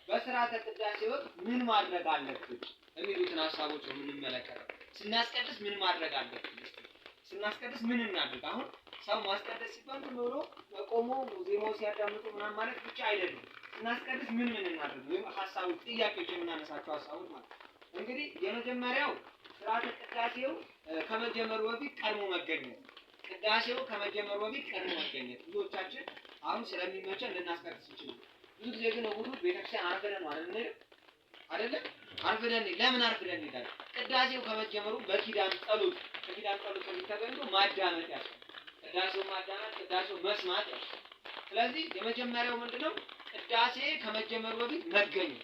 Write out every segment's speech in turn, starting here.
በስርዓተ ቅዳሴ ወቅት ምን ማድረግ አለብን የሚሉትን ሀሳቦች ነው የምንመለከተው። ስናስቀድስ ምን ማድረግ አለብን? እስቲ ስናስቀድስ ምን እናድርግ? አሁን ሰው ማስቀደስ ሲባል ዝም ብሎ ቆሞ ዜማው ሲያዳምጡ ምናምን ማለት ብቻ አይደለም። ስናስቀድስ ምን ምን እናድርግ ወይም ሀሳቦች፣ ጥያቄዎች የምናነሳቸው ሀሳቦች ማለት እንግዲህ የመጀመሪያው ስርዓተ ቅዳሴው ከመጀመሩ በፊት ቀድሞ መገኘት። ቅዳሴው ከመጀመሩ በፊት ቀድሞ መገኘት። ብዙዎቻችን አሁን ስለሚመቸን ልናስቀድስ እንችላለን። ብዙ ጊዜ ግን እሑድ እሑድ ቤተክርስቲያን አርፍደን ነው አይደል? አይደለም አርፍደን። ለምን አርፍደን እንሄዳለን? ቅዳሴው ከመጀመሩ በኪዳን ጸሎት ከኪዳን ጸሎት በፊት ተገኝቶ ማዳመጥ ያስፈልጋል። ቅዳሴው ማዳመጥ፣ ቅዳሴው መስማት ያስፈልጋል። ስለዚህ የመጀመሪያው ምንድነው? ቅዳሴ ከመጀመሩ በፊት መገኘት።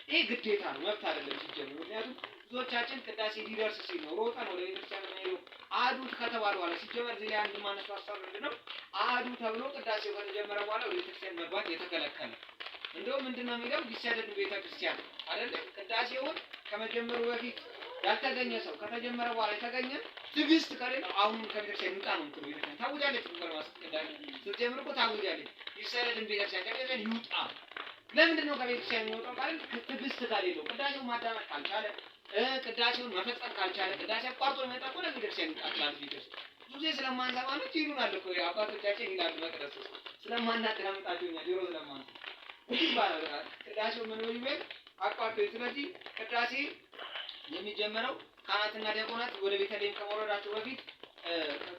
ይሄ ግዴታ ነው፣ መብት አይደለም ሲጀምር። ምክንያቱም ብዙዎቻችን ቅዳሴ ሊደርስ ሲል ነው ሮጠን ወደ ቤተክርስቲያን የምንሄደው። አሐዱ ከተባለ በኋላ ሲጀመር እዚህ ላይ አንድ ማነሳው ሀሳብ ምንድነው? አሐዱ ተብሎ ቅዳሴው ከተጀመረ በኋላ ወደ ቤተክርስቲያን መግባት የተከለከለ። እንደውም ምንድነው የሚለው? ይሰደድ ቤተክርስቲያን አይደለም። ቅዳሴውን ከመጀመሩ በፊት ያልተገኘ ሰው ከተጀመረ በኋላ የተገኘ ትዕግስት ከሌለው አሁንም ከቤተክርስቲያን ይውጣ ነው የምትለው። ቤተክርስቲያን ታውጃለች እኮ ቅዳሴ ስትጀምር እኮ ታውጃለች። ይሰደድ ቤተክርስቲያን ከቤተክርስቲያን ይውጣ። ለምንድን ነው ከቤተክርስቲያን የሚወጣው ካልን ትዕግስት ከሌለው፣ ቅዳሴውን ማዳመጥ ካልቻለ፣ ቅዳሴውን መፈጸም ካልቻለ፣ ቅዳሴ አቋርጦ የሚመጣ ከሆነ ቤተክርስቲያን ይውጣ ትላለች ቤተክርስቲያን። ብዙ ጊዜ ስለማንሰማ ነው ይሉናል እኮ አባቶቻችን ይላሉ። መቅደስ ውስጥ ስለማናዳምጣቸው እኛ ጆሮ ስለማንሰማ ይባላል። ቅዳሴው ምን ይበል አቋርጦ። ስለዚህ ቅዳሴ የሚጀመረው ካህናትና ዲያቆናት ወደ ቤተልሔም ከመውረዳቸው በፊት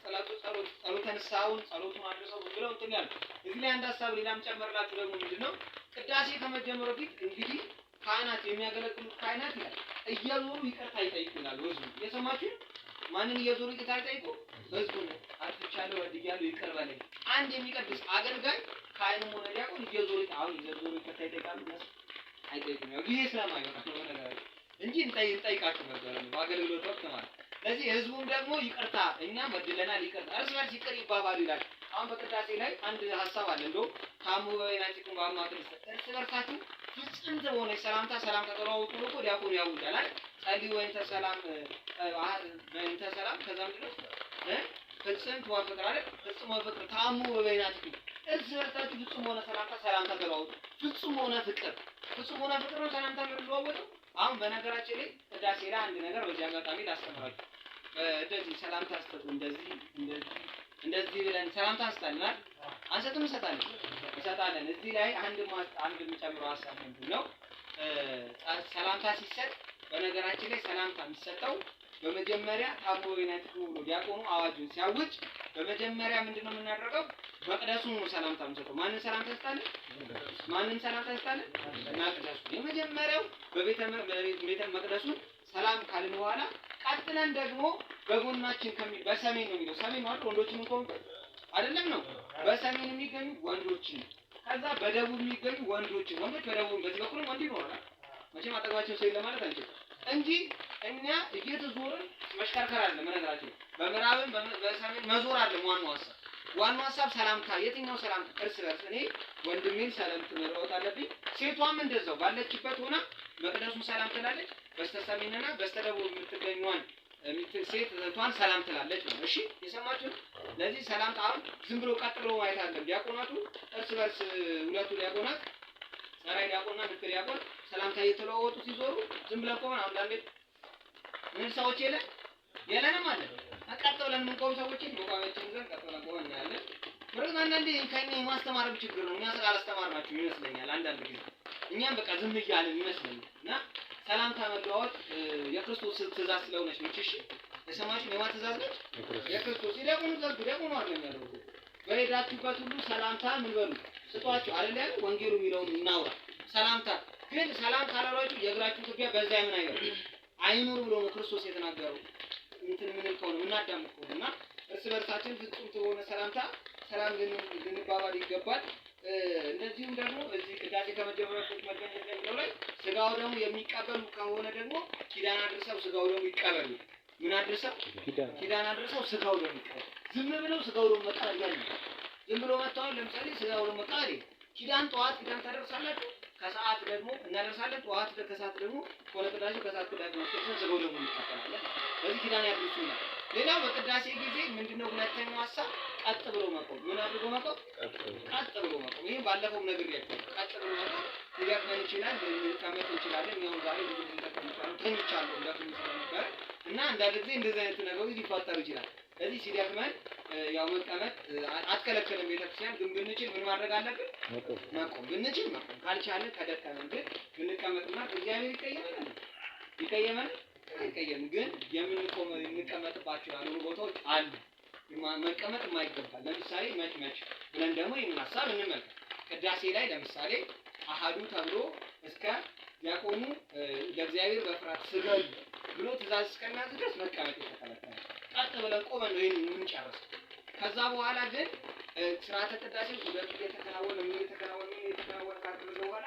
ጸሎቱ ጸሎት ጸሎተ ንስሐውን ጸሎቱን አድርሰው ብለው እንትን ያሉ። እዚህ ላይ አንድ ሀሳብ ሌላም ጨመርላችሁ ደግሞ ምንድነው? ቅዳሴ ከመጀመሩ በፊት እንግዲህ ካህናት የሚያገለግሉት ካህናት ይላል እየዞሩ ይቅርታ ይጠይቁ ይላል። ህዝቡ እየሰማችሁ ማንን እየዞሩ ይቅርታ ይጠይቁ? ህዝቡን። አጥፍቻለሁ፣ በድያለሁ፣ ይቅር በለኝ። አንድ የሚቀድስ አገልጋይ ካህንም ሆነ ዲያቆን እየዞሩ አሁን እየዞሩ ይቅርታ ይጠይቃሉ? እነሱ አይጠይቁም። ያው ጊዜ ስለማይበቃ ነው ነገር እንጂ እንጠይቃችሁ ነበር በአገልግሎት ወቅት ማለት። ስለዚህ ህዝቡም ደግሞ ይቅርታ እኛም በድለናል፣ ይቅርታ እርስ በርስ ይቅር ይባባሉ ይላል። አሁን በቅዳሴ ላይ አንድ ሀሳብ አለ። እንደውም ታሙ በበይናቲኩም በአማክር እርስ በርሳችሁ ፍጽምት በሆነች ሰላምታ ሰላምታ ተለዋውጡ ብሎ እኮ ዲያቆኑ ያውጃል አይደል? ጸልዩ ወይንተ ሰላም በእንተ ሰላም ከዛ ምንድን ነው ፍጽምት ወፍቅር አይደል? ፍጹም ወፍቅር ታሙ በበይናቲኩም እርስ በርሳችሁ ፍጹም ሆነ ሰላምታ ሰላምታ ተለዋውጡ። ፍጹም ሆነ ፍቅር ፍጹም ሆነ ፍቅር ነው ሰላምታ የምንለዋወጠው። አሁን በነገራችን ላይ ቅዳሴ ላይ አንድ ነገር በዚህ አጋጣሚ ላስተምራችሁ። እንደዚህ ሰላምታ ስትሰጡ እንደዚህ እንደዚህ እንደዚህ ብለን ሰላምታ እንሰጣለን አይደል? አንሰጥም? እንሰጣለን እንሰጣለን። እዚህ ላይ አንድ አንድ የምጨምረው ሀሳብ ምንድን ነው? ሰላምታ ሲሰጥ በነገራችን ላይ ሰላምታ የሚሰጠው በመጀመሪያ ታቦ በይናቲክሙ ብሎ ዲያቆኑ አዋጁን ሲያውጅ በመጀመሪያ ምንድነው የምናደርገው? መቅደሱን ነው ሰላምታ የምንሰጠው። ማንን ሰላምታ እንሰጣለን? ማንን ሰላምታ እንሰጣለን? መቅደሱ። የመጀመሪያው በቤተ መቅደሱን ሰላም ካልን በኋላ ቀጥለን ደግሞ በጎናችን በሰሜን ነው የሚለው። ሰሜን ማለት ወንዶችን እንኳን አይደለም ነው። በሰሜን የሚገኙ ወንዶችን፣ ከዛ በደቡብ የሚገኙ ወንዶችን። ወንዶች በደቡብ በዚህ በኩልም ወንድ ይኖራል። መቼም አጠገባቸው ሰው የለም ማለት አንችልም እንጂ እኛ እየተዞርን መሽከርከር አለ። በነገራችን በምዕራብም በሰሜን መዞር አለ። ዋናው ሀሳብ ዋናው ሀሳብ ሰላምታ፣ የትኛው ሰላምታ? እርስ በርስ እኔ ወንድሜን ሰላምታ መለዋወጥ አለብኝ። ሴቷም እንደዛው ባለችበት ሆና መቅደሱን ሰላም ትላለች። በስተሰሜንና በስተደቡብ የምትገኘዋን ሴት እህቷን ሰላም ትላለች ነው። እሺ የሰማችሁ? ለዚህ ሰላምታ አሁን ዝም ብሎ ቀጥ ብሎ ማየት አለ። ዲያቆናቱ እርስ በርስ ሁለቱ ዲያቆናት ሰራይ ዲያቆንና ምክር ዲያቆን ሰላምታ እየተለዋወጡ ሲዞሩ ዝም ብለን ቆመን አንዳንዴ ምን ሰዎች የለ የለንም አለ ቀጥ ብለን የምንቆም ሰዎችን መቋሚያችን ይዘን ቀጥ ብለን ቆመን እናያለን። በርግጥ አንዳንዴ ከእኛ የማስተማርም ችግር ነው። እኛ ስላላስተማርናችሁ ይመስለኛል። አንዳንድ ጊዜ እኛም በቃ ዝም እያልን ይመስለኛል። እና ሰላምታ መለዋወጥ የክርስቶስ ትእዛዝ ስለሆነች ነች። እሺ የሰማችሁ የማን ትእዛዝ ነች? የክርስቶስ። የዲያቆኑ ትእዛዝ ዲያቆኑ አይደለም ያለው። በሄዳችሁበት ሁሉ ሰላምታ ምን በሉ ስጧቸው አይደል ያለው። ወንጌሉ የሚለውን እናውራ። ሰላምታ ግን ሰላም ካላሏችሁ የእግራችሁ ትቢያ በዛ ምን አይበል አይኑር ብሎ ነው ክርስቶስ የተናገረው። እንትን የምንል ከሆነ የምናዳምጥ ከሆነ እና እርስ በርሳችን ፍጹም በሆነ ሰላምታ ሰላም ልንባባል ይገባል። እንደዚሁም ደግሞ እዚህ ቅዳሴ ከመጀመሪያው በፊት መገኘት የሚለው ላይ ስጋው ደግሞ የሚቀበሉ ከሆነ ደግሞ ኪዳን አድርሰው ስጋው ደግሞ ይቀበሉ። ምን አድርሰው? ኪዳን አድርሰው ስጋው ደግሞ ይቀበሉ። ዝም ብለው ስጋው ደግሞ መቀበል ያለ ዝም ብሎ መጥተዋል። ለምሳሌ ስጋው ደግሞ መቀበል ኪዳን ጠዋት ኪዳን ታደርሳላችሁ፣ ከሰዓት ደግሞ እናደርሳለን። ጠዋት ከሰዓት ደግሞ ከሆነ ቅዳሴው ከሰዓት ቅዳሴ ነው ስጋው ደግሞ እንቀበላለን። በዚህ ኪዳን ያድርሱ ይላል። ሌላው በቅዳሴ ጊዜ ምንድነው ሁለተኛው ሀሳብ? ቀጥ ብሎ መቆም። ምን አድርጎ መቆም? ቀጥ ብሎ መቆም። ይሄን ባለፈው ነግሬያችኋለሁ። ቀጥ ብሎ መቆም ሊደክመን ይችላል፣ ልንቀመጥ እንችላለን። ያው ዛሬ ብዙ ጊዜ ተቀምጫለሁ፣ ተኝቻለሁ ደክሞኝ ስለነበረ እና አንዳንድ ጊዜ እንደዚህ አይነት ነገሮች ሊፈጠሩ ይችላል። ስለዚህ ሲደክመን ያው መቀመጥ አትከለከልም ቤተክርስቲያን። ግን ብንችል ምን ማድረግ አለብን? መቆም። ብንችል መቆም፣ ካልቻለን ከደከመን ግን ብንቀመጥና እግዚአብሔር ይቀየመናል ይቀየመናል አይቀየም። ግን የምንቆም የምንቀመጥባቸው ያልሆኑ ቦታዎች አሉ፣ መቀመጥ የማይገባ ለምሳሌ መች መች ብለን ደግሞ ይህንን ሀሳብ እንመልከት። ቅዳሴ ላይ ለምሳሌ አሃዱ ተብሎ እስከ ዲያቆኑ ለእግዚአብሔር በፍርሃት ስገዱ ብሎ ትእዛዝ እስከሚያዝ ድረስ መቀመጥ የተከለከለ፣ ቀጥ ብለን ቆመን ነው ይህን የምንጨርሰው። ከዛ በኋላ ግን ስርዓተ ቅዳሴ ሁለቱ እየተከናወነ ምን እየተከናወነ ምን እየተከናወነ ካደረገ በኋላ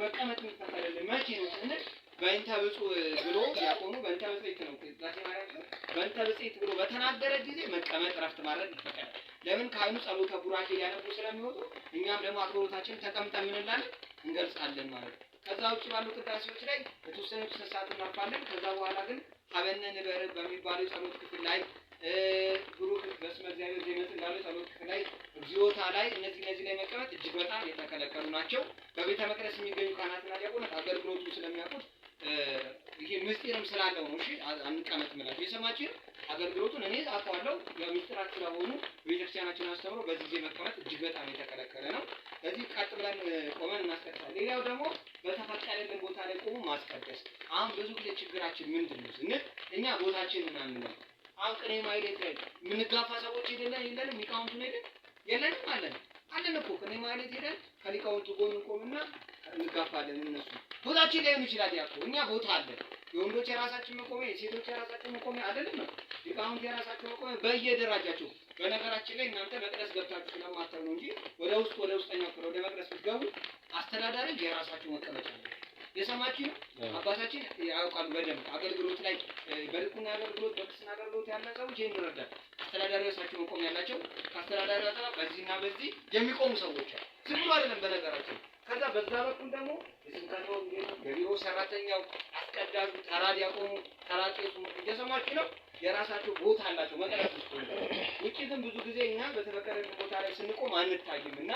መቀመጥ የሚፈቀድልን መቼ ነው ስንል በእንተ ብፁዕ ብሎ ዲያቆኑ በእንተ ብፅዕት ነው ቅዳሴ ማርያም ሲሆን በእንተ ብፅዕት ብሎ በተናገረ ጊዜ መቀመጥ እረፍት ማድረግ ይፈቀዳል። ለምን? ካህኑ ጸሎተ ቡራኬ ሊያነቡ ስለሚወጡ እኛም ደግሞ አክብሮታችንን ተቀምጠን ምን እንላለን እንገልጻለን ማለት ነው። ከዛ ውጭ ባሉ ቅዳሴዎች ላይ የተወሰነ ሰዓት እናርፋለን። ከዛ በኋላ ግን ሀበነ ንበር በሚባለው የጸሎት ክፍል ላይ ብሩክ በስመ እግዚአብሔር ዘይመጽእ እንዳለው የጸሎት ክፍል ላይ እግዚኦታ ላይ እነዚህ ላይ መቀመጥ እጅግ በጣም የተከለከሉ ናቸው። በቤተ መቅደስ የሚገኙ ካህናትና ዲያቆናት አገልግሎቱን ስለሚያውቁት ይሄ ምስጢርም ስላለው ነው። እሺ አንቀመጥ ምላችሁ የሰማችሁ አገልግሎቱን እኔ አውቀዋለሁ። ያው ምስጢራት ስለሆኑ ቤተክርስቲያናችን አስተምሮ በዚህ ጊዜ መቀመጥ እጅግ በጣም የተከለከለ ነው። ስለዚህ ቀጥ ብለን ቆመን እናስቀድሳለን። ሌላው ደግሞ በተፈቀደልን ቦታ ላይ ቆሞ ማስቀደስ። አሁን ብዙ ጊዜ ችግራችን ምንድን ነው ስንል እኛ ቦታችንን አንለው። አሁን ቅኔ ማህሌት ላይ የምንጋፋ ሰዎች ሄደን የለንም፣ ሊቃውንቱን ሄደን የለንም አለን አለን እኮ ቅኔ ማህሌት ሄደን ከሊቃውንቱ ጎን እንቆምና እንጋፋለን። እነሱ ቦታችን ላይሆን ይችላል። ያኮ እኛ ቦታ አለን። የወንዶች የራሳችን መቆሚያ፣ የሴቶች የራሳቸው መቆሚያ አይደለም ነው። ሊቃውንት የራሳቸው መቆሚያ በየደረጃቸው። በነገራችን ላይ እናንተ መቅደስ ገብታችሁ ስለማታዩ ነው እንጂ ወደ ውስጥ ወደ ውስጠኛው ክፍል ወደ መቅደስ ብትገቡ አስተዳዳሪ የራሳቸው መቀመጫ ነው። የሰማችሁ አባታችን ያውቃሉ በደንብ አገልግሎት ላይ በድቁና አገልግሎት በቅስና አገልግሎት ያለ ሰዎች ይሄን ይረዳል። አስተዳዳሪ የራሳቸው መቆሚያ ያላቸው፣ ከአስተዳዳሪ አጠገብ በዚህና በዚህ የሚቆሙ ሰዎች አሉ። ዝም ብሎ አይደለም በነገራችን። ከዛ በዛ በኩል ደግሞ የስብከተ ወንጌሉ፣ የቢሮ ሰራተኛው፣ አስቀዳሹ፣ ተራ ዲያቆኑ፣ ተራ ቄሱ እየሰማችሁ ነው። የራሳቸው ቦታ አላቸው መቅደስ ውስጥ። ውጪ ግን ብዙ ጊዜ እኛ በተፈቀደልን ቦታ ላይ ስንቆም አንታይም እና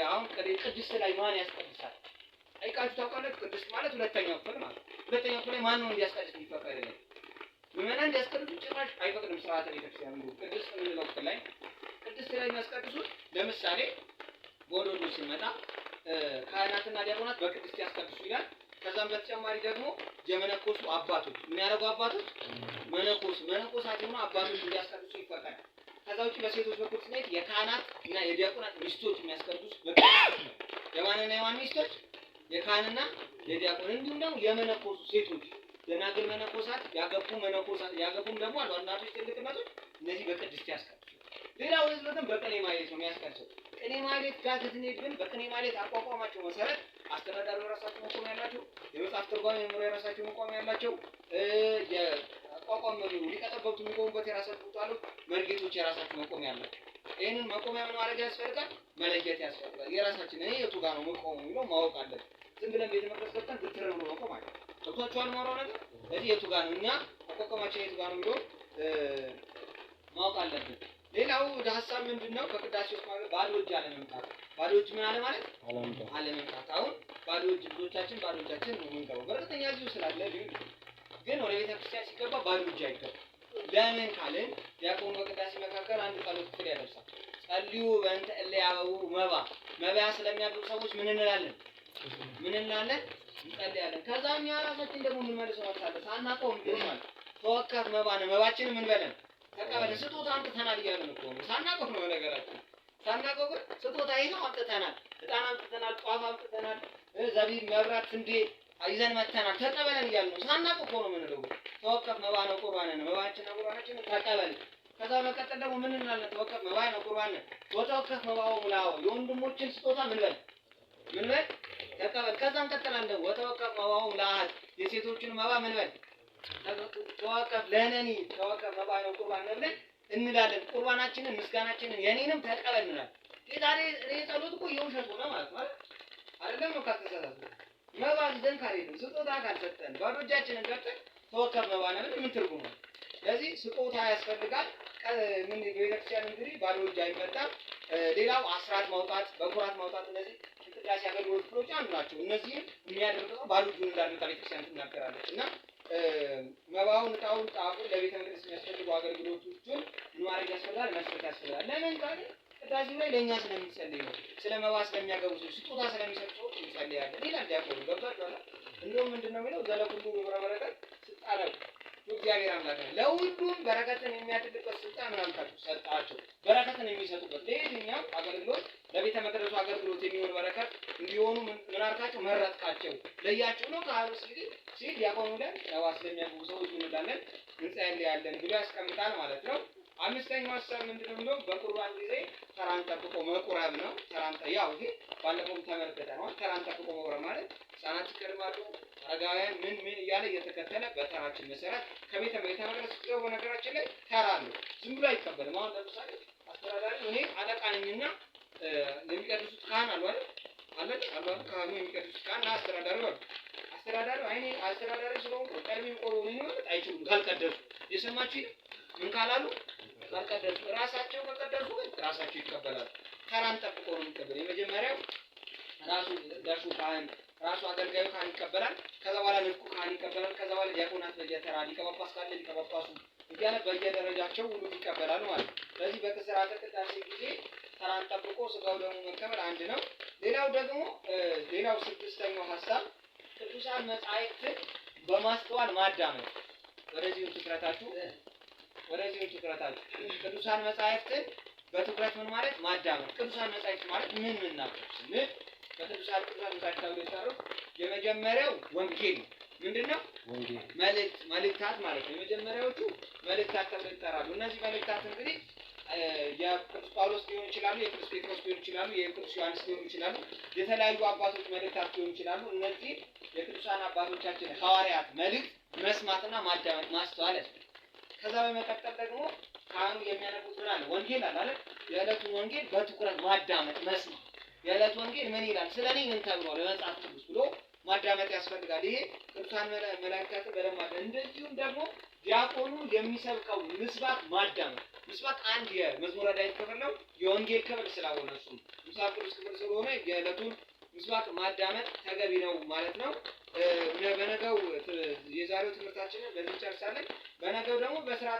አሁን ቅድስት ላይ ማን ያስቀድሳል? ጠይቃችሁ ታውቃላችሁ? ቅድስት ማለት ሁለተኛው ክፍል ማለት ሁለተኛው ክፍል ላይ ማን ነው እንዲያስቀድስ የሚፈቀድልን? ምዕመናን እንዲያስቀድሱ ጭራሽ አይፈቅድም ስርዓተ ቤተክርስቲያን። ቅድስት የምንለው ክፍል ላይ ቅድስት ላይ የሚያስቀድሱት ለምሳሌ በወንዶች ስንመጣ ካህናትና ዲያቆናት በቅድስት ያስቀድሱ ይላል። ከዛም በተጨማሪ ደግሞ የመነኮሱ አባቶች ምን ያደረጉ አባቶች መነኮሳት የሆኑ አባቶች እንዲያስቀድሱ ይፈቀዳል። ከዛ ውጪ በሴቶች በኩል ስንሄድ የካህናት እና የዲያቆናት ሚስቶች የሚያስቀድሱት በቅድስት ነው። የማንና የማን ሚስቶች? የካህንና የዲያቆን እንዲሁም ደግሞ የመነኮሱ ሴቶች ደናግል መነኮሳት ያገቡ መነኮሳት ያገቡም ደግሞ አሉ እናቶች፣ ትልቅ እናቶች እነዚህ በቅድስት ያስቀድሱ። ሌላው ህዝብ ግን በቅኔ ማህሌት ነው የሚያስቀድሰው። ቅኔ ማህሌት ጋር ስትሄድ ግን በቅኔ ማህሌት አቋቋማቸው መሰረት አስተዳዳሪው የራሳቸው መቆሚያ ያላቸው፣ የመጽሐፍ ትርጓሜ መምህሩ የራሳቸው መቆሚያ ያላቸው፣ የአቋቋም መምህሩ ሊቀ ጠበብቱ የሚቆሙበት የራሳቸው ቦታ አለው፣ መርጌቶች የራሳቸው መቆሚያ አላቸው። ይህንን መቆሚያ ምን ማድረግ ያስፈልጋል? መለየት ያስፈልጋል። የራሳችን እኔ የቱ ጋር ነው መቆሙ የሚለው ማወቅ አለብን። ዝም ብለን ቤተ መቅደስ ገብተን ግትር ብሎ መቆም አለ። ገብቷችኋል? ማውራው ነገር ስለዚህ የቱ ጋር ነው እኛ አቋቋማችን የቱ ጋር ነው የሚለው ማወቅ አለብን። ሌላው ወደ ሀሳብ ምንድነው? በቅዳሴ ውስጥ ማለት ባዶ እጅ አለመምጣት። ባዶ እጅ ምን አለ ማለት አለመምጣት። አሁን ባዶ እጅ ብዙዎቻችን ባዶ እጃችን ነው የምንገባው። በእርግጠኛ እዚሁ ስላለ ሊሆን ግን ወደ ቤተ ክርስቲያን ሲገባ ባዶ እጅ አይገባም። ለምን ካልን ዲያቆኑ በቅዳሴ መካከል አንድ ጸሎት ክፍል ያደርሳል። ጸልዩ በእንተ እለ ያበው መባ መባ ስለሚያገቡ ሰዎች ምን እንላለን? ምን እንላለን? እንጸልያለን። ከዛ እኛ ራሳችን ደግሞ ምን መልሰው ማለት ሳናቆም ቢሆን ማለት ተወካፍ መባ ነው። መባችንን ምን በለን ተቀበለ ስጦታ አምጥተናል እያልን እኮ ነው። ሳናውቀው ነው ነገራችን። ሳናውቀው ግን ስጦታ ይኸው አምጥተናል፣ ዕጣን አምጥተናል፣ ጧፍ አምጥተናል፣ ዘቢብ፣ መብራት፣ ስንዴ ይዘን መጥተናል፣ ተቀበለን እያልን ነው። ሳናውቀው እኮ ነው የምንለው። ተወከፍ መባ ነው ቁርባን ነው መባችንና ቁርባናችንን ተቀበል። ከዛ በመቀጠል ደግሞ ምን እንላለን? ተወከፍ መባ ነው ቁርባን ነው ወተወከፍ መባው ሙላው የወንድሞችን ስጦታ ምን በል ምን በል ተቀበል። ከዛ እንቀጥላለን። ወተወከፍ መባው ለአህት የሴቶችን መባ ምን በል ተወከፍ ለነኒ ተወከፍ መባ ነው ቁርባን ነው ብለን እንላለን። ቁርባናችንን ምስጋናችንን የኔንም ተቀበል እንላለን። የዛሬ እኔ ጸሎት እኮ የውሸት ሆነ ማለት ነው አይደለም ነው ካልተሳሳትኩ መባ ይዘን ካልሄድን ስጦታ ካልሰጠን ባዶ እጃችንን ገብተን ተወከፍ መባ ነው ምን ትርጉም ነው? ስለዚህ ስጦታ ያስፈልጋል። ምን ቤተክርስቲያን እንግዲህ ባዶ እጅ አይመጣም። ሌላው አስራት ማውጣት፣ በኩራት ማውጣት እነዚህ የቅዳሴ አገልግሎት ክፍሎች አንዱ ናቸው። እነዚህም የሚያደርገው ባዶ እጁን እንዳልመጣ ቤተክርስቲያን ትናገራለች። እና መባውን፣ ዕጣውን፣ ጣፉን ለቤተ መቅደስ የሚያስፈልጉ አገልግሎቶችን ምን ማድረግ ያስፈልጋል? መስጠት ያስፈልጋል። ለምን ካለ ቅዳሴው ላይ ለእኛ ስለሚጸልይ ነው። ስለ መባ ስለሚያገቡ ሰዎች፣ ስጦታ ስለሚሰጡ ሰዎች እንጸልያለን ይላል ዲያቆኑ። ገብቷችኋል? እንደውም ምንድን ነው የሚለው? ዘለኩሉ ግብረ በረከት ስልጣነ እግዚአብሔር አምላክ ነው። ለሁሉም በረከትን የሚያድልበት ስልጣን ምን አልካቸው? ሰጣቸው። በረከትን የሚሰጡበት ለየትኛው አገልግሎት ለቤተ መቅደሱ አገልግሎት የሚሆን በረከት እንዲሆኑ ምን አልካቸው? መረጥካቸው፣ ለያቸው ነው። ካህኑ ሲል ሲል ዲያቆኑ ላይ መባ ስለሚያገቡ ሰዎች ምን እንላለን? እንጸልያለን ብሎ ያስቀምጣል ማለት ነው። አምስተኛው ሀሳብ ምንድነው የሚለው? በቁርባን ጊዜ ተራን ጠብቆ መቁረብ ነው። ተራን ያው ይሄ ባለፈውም ተመልክተነዋል። ተራን ጠብቆ መቁረብ ማለት ህጻናት ይቀድማሉ፣ አረጋውያን ምን ምን እያለ እየተከተለ በተራችን መሰረት ከቤተ መቅደስ ስትገቡ ነገራችን ላይ ተራ አለው። ዝም ብሎ አይቀበልም። አሁን ለምሳሌ አስተዳዳሪ እኔ አለቃ ነኝና የሚቀድሱት ካህን አሉ አይደል? አለ አሉ ካህኑ የሚቀድሱት ካህን አስተዳዳሪው አሉ። አስተዳዳሪው አይኔ አስተዳዳሪ ስለሆንኩ ቀድሜ ቆርቦ ምን ማለት አይችሉም ካልቀደሱ። የሰማችሁ ምን ካላሉ ካልቀደሱ፣ ራሳቸው ከቀደሱ ግን ራሳቸው ይቀበላሉ። ተራን ጠብቆ ነው የሚቀበል። የመጀመሪያው ራሱ ዳሹ ካህን ራሱ አገልጋዩ ካህን ይቀበላል። ከዛ በኋላ ንፍቁ ካህን ይቀበላል። ከዛ በኋላ ዲያቆናት በየተራ ሊቀ ጳጳስ ካለ ሊቀ ጳጳሱ እያለ በየደረጃቸው ሁሉም ይቀበላሉ ማለት ነው። ስለዚህ በስርዓተ ቅዳሴ ጊዜ ተራን ጠብቆ ስጋው ደግሞ መቀበል አንድ ነው። ሌላው ደግሞ ሌላው ስድስተኛው ሀሳብ ቅዱሳን መጻሕፍትን በማስተዋል ማዳመጥ። ወደዚሁ ትኩረታችሁ ወደዚሁ ትኩረታችሁ ቅዱሳን መጻሕፍትን በትኩረት ምን ማለት ማዳመጥ። ቅዱሳን መጻሕፍት ማለት ምን ምን ናቸው ስንል በቅዱሳን ቅዱሳን መጻሕፍት ተብሎ የተጠሩት የመጀመሪያው ወንጌል ነው። ምንድነው? ወንጌል መልእክት መልእክታት ማለት ነው። የመጀመሪያዎቹ መልእክታት ተብለው ይጠራሉ። እነዚህ መልእክታት እንግዲህ የቅዱስ ጳውሎስ ሊሆኑ ይችላሉ፣ የቅዱስ ጴጥሮስ ሊሆኑ ይችላሉ፣ የቅዱስ ዮሐንስ ሊሆኑ ይችላሉ፣ የተለያዩ አባቶች መልእክታት ሊሆኑ ይችላሉ። እነዚህ የቅዱሳን አባቶቻችን ሐዋርያት መልእክት መስማትና ማዳመጥ ማስተዋል ያስፈልጋል። ከዛ በመቀጠል ደግሞ ካህኑ የሚያነቡት ምን አለ? ወንጌል አለ አይደል? የዕለቱን ወንጌል በትኩረት ማዳመጥ መስማት። የዕለቱ ወንጌል ምን ይላል፣ ስለ እኔ ምን ተብሏል በመጽሐፍ ቅዱስ ብሎ ማዳመጥ ያስፈልጋል። ይሄ ቅዱሳን መላእክታትን በደንብ ማዳመጥ። እንደዚሁም ደግሞ ዲያቆኑ የሚሰብከው ምስባክ ማዳመጥ። ምስባክ አንድ የመዝሙረ ዳዊት ክፍል ነው፣ የወንጌል ክፍል ስላልሆነ እሱ መጽሐፍ ቅዱስ ክፍል ስለሆነ የዕለቱን ምስባክ ማዳመጥ ተገቢ ነው ማለት ነው። በነገው የዛሬው ትምህርታችንን በዚህ እንጨርሳለን። በነገው ደግሞ በስርዓት